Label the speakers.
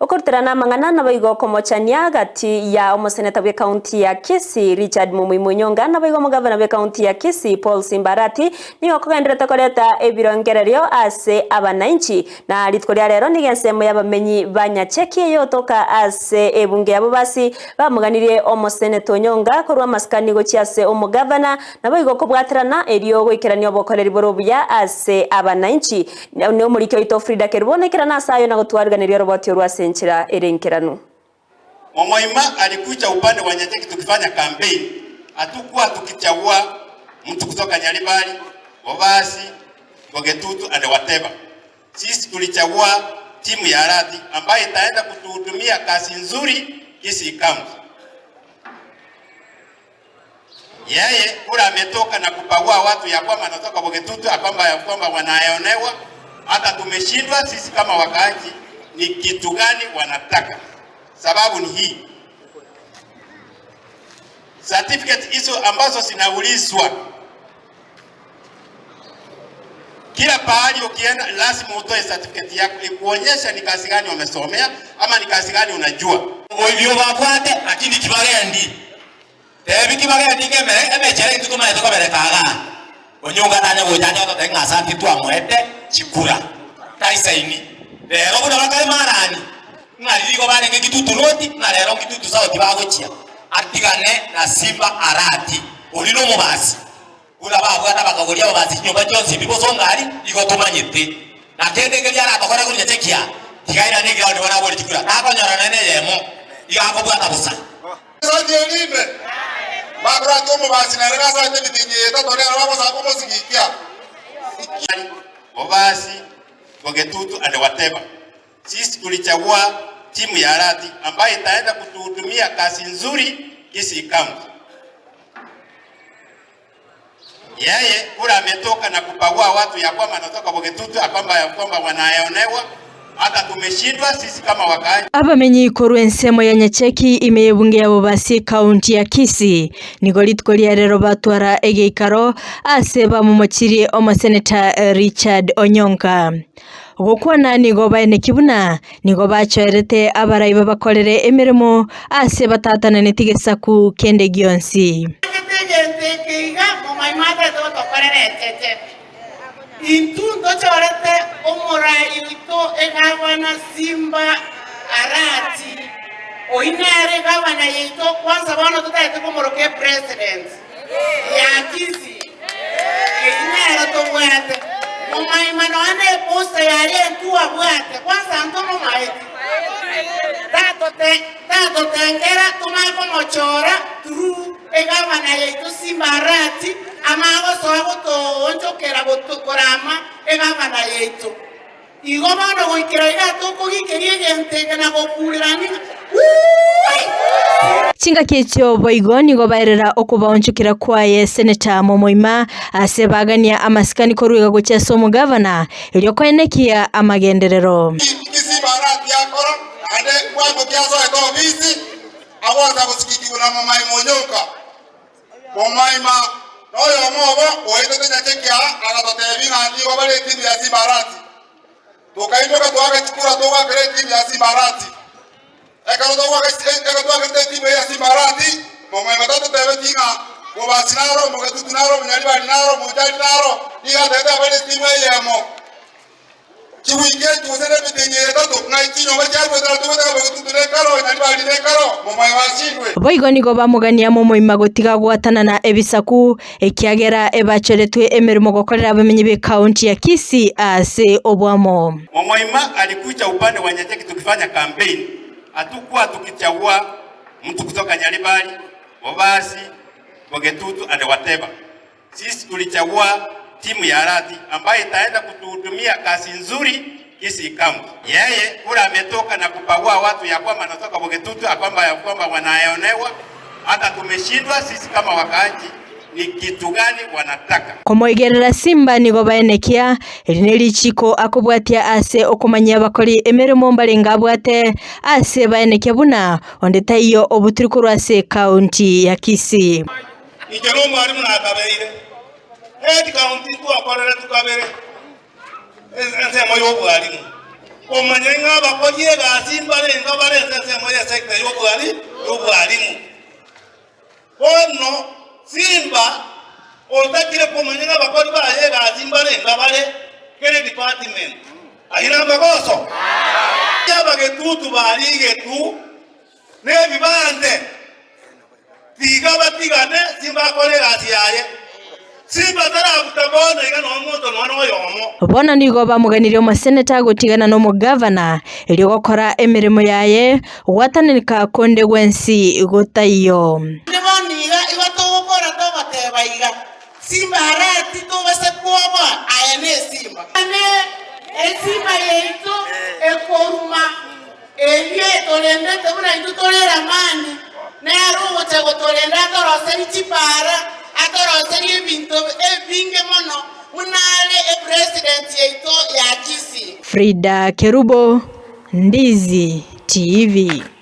Speaker 1: Okoruterana amang'ana naboigo okomochania gati ya omoseneta bw'ecounty ya Kisii Richard Mumuimu Onyonga naboigo omogavana bw'ecounty ya Kisii Paul Simba Arati nigo kogendererete koreta ebirengererio ase abananchi. Na rituko ria rero nigo ensemo y'abamenyi ba Nyacheki eyotoka ase ebunge ya Bobasi bamoganirie omoseneta Onyonga korwa amasikani gochia ase omogavana naboigo kobwaterana erio goikerania obokoreri bore obuya ase abananchi. Nomoriki oito Frida Kerubo naikerane ase ayo na gotwariganeria oroboti orwo ase enchera ere enkeranu.
Speaker 2: Momoima alikuja upande wa Nyacheki tukifanya campaign, hatukuwa tukichagua mtu kutoka Nyaribari, Bobasi, Bogetutu and whatever. Sisi tulichagua timu ya Arati ambayo itaenda kutuhudumia kazi nzuri Kisii County. Yeye kura ametoka na kubagua watu ya kwamba anatoka Bogetutu ya kwamba ya kwamba wanaonewa. Hata tumeshindwa sisi kama wakaaji, ni kitu gani wanataka? Sababu ni hii certificate hizo ambazo zinaulizwa kila pahali ukienda, lazima utoe certificate yako ikuonyesha ni kazi gani umesomea ama ni kazi gani unajua.
Speaker 3: Oboibio babwate, lakini tibagendi. Tebi tibagendi ng'emere emechera intwe tomaete kobereka igaa. Onyonga tanya gocha ache gototebia ng'a asanti twamoete chikura taisaini. Rero buna bakare marani, ng'a riria igo barenge Kitutu North, ng'a rero Kitutu South bagochia. Atigane na Simba Arati, oria nomobasi. Buna babwate abakagoria ababasi chinyomba chionsi ebi bosongo aria, igo tomanyete. Na kende nkeria aratokore koria chekia, tiga airane eground bono abore chikura, takonyora nonya neyemo, igo akobwata bosa.
Speaker 4: Risachi erinde, bakorake omobasi nere nasoete emitingi eye etato nere bagosaba komosigikia.
Speaker 2: Bobasi, Bogetutu and whatever. Sisi tulichagua timu ya Arati ambayo itaenda kutuhudumia kazi nzuri Kisii County. Yeye kura ametoka na kubagua watu ya kwamba anatoka Bogetutu ya kwamba ya kwamba wanaonewa hata tumeshindwa sisi kama wakaaji.
Speaker 5: Abamenyi korwa ensemo ya Nyacheki ime y'ebunge ya Bobasi ekaunti ya Kisii nigo rituko ria rero batwara egeikaro ase bamomochirie omoseneta Richard Onyonka. Gokwana nigo baeneki buna nigo bachoerete abarai babakorere emeremo ase batatananeti gesaku kende gionsi.
Speaker 6: Tangete egento eke iga, momaimo atagete gotokorera echeche. Intwe ntochorete omorai oito egavana Simba Arati, oyio nere egavana yaito kwanza bono totagete komoroka epresident ya Kisii. Eyio nero tobwate. Momaima nonya ne eposta yaye intwe abwate kwanza ntomomaeti. Tatote tatotengera tomanye komochora through egavana yaito Simba Arati amanye gosoa gotoonchokera goto korama egavana yaito. Igo bono goikera iga tokogikeria egento eke na gokuurerania ng'a, Wuui!
Speaker 5: Chingaki echio boigo nigo baerera okobaonchokera kwaye Seneta Momoima ase bagania amasikani korwa iga gochia ase omogavana erio koenekia amagenderero.
Speaker 4: Inki Simba aratiakora, naende bwango ki asoete obisi, agwansa gosikikigwa na momaima onyoka? Momaima noyomo obo oetete nyachekia agatotebia ng'a nigo bare etimu ya Simba Arati. Tokaimoka toaka chikura togoakera etimu ya Simba Arati. Ekero togoaka ekero twakerete etimu eye ya Simba Arati, Momaima tatotebeti ng'a Mobasi naro, Mogetutu naro, Monyaribari naro, Monchari naro, nigo atebete abare etimu eyemo. Chiwiki echi gose nemetienyi etato, ng'ai chinyomba chiaruete tobwate abagetutu nekaro, nyaribari nekaro, momoyo ashindwe.
Speaker 5: Boigo nigo bamogania momoima gotiga gwatanana ebisaku, ekiagera ebachoretwe emeremo gokorera abamenyi b'ekaunti ya Kisii ase oboamo.
Speaker 2: Momoima alikuja upande wa Nyacheki tukifanya campaign, hatukuwa tukichagua mtu kutoka Nyaribari, Bobasi, Bogetutu and whatever. Sisi tulichagua timu ya Arati ambayo itaenda kutuhudumia kazi nzuri Kisii County. Yeye kura ametoka na kubagua watu ya kwamba anatoka Bogetutu ya kwamba ya kwamba wanaonewa. Hata tumeshindwa sisi kama wakaaji ni kitu gani wanataka.
Speaker 5: Komoigerera Simba nigo baenekia, eri nerichiko akobwatia ase okomanyia abakori emeremo mbarenge abwate ase baenekia buna onde taiyo oboturi korwa ase ekaunti ya Kisii.
Speaker 4: Inche nomwalimu nakabeire head county ntwakoreretwe kabere ensemo y'obwalimu. Komanya ng'a abakori egasi mbarenge bare ase ensemo y'esector y'obwari y'obwarimu. Bono Simba otakire komanya ng'a abakori baye egasi mbarenge bare kera edepartment. Ayio namagoso? Abagetutu barigetu nebibande, tiga batigane Simba akore egasi yaye. Simba tarabuta bono iga nomonto nonya noyomo.
Speaker 5: Bono nigo bamoganirie omoseneta gotigana nomogavana erio gokora emeremo yaye gwatananeka konde gwensi gotaiyo.
Speaker 6: Naende bono iga igo togokora togoteba iga, Simba arati tobase kwoboa aye nesimba. Naende esimba yaito ekoruma, eria etorendete buna intwe tore eramani, nere ogocha gotorenda atoroserie chipaara, atoroserie ebinto ebinge mono, buna are epresident yaito ya Kisii.
Speaker 5: Frida Kerubo, Ndizi TV.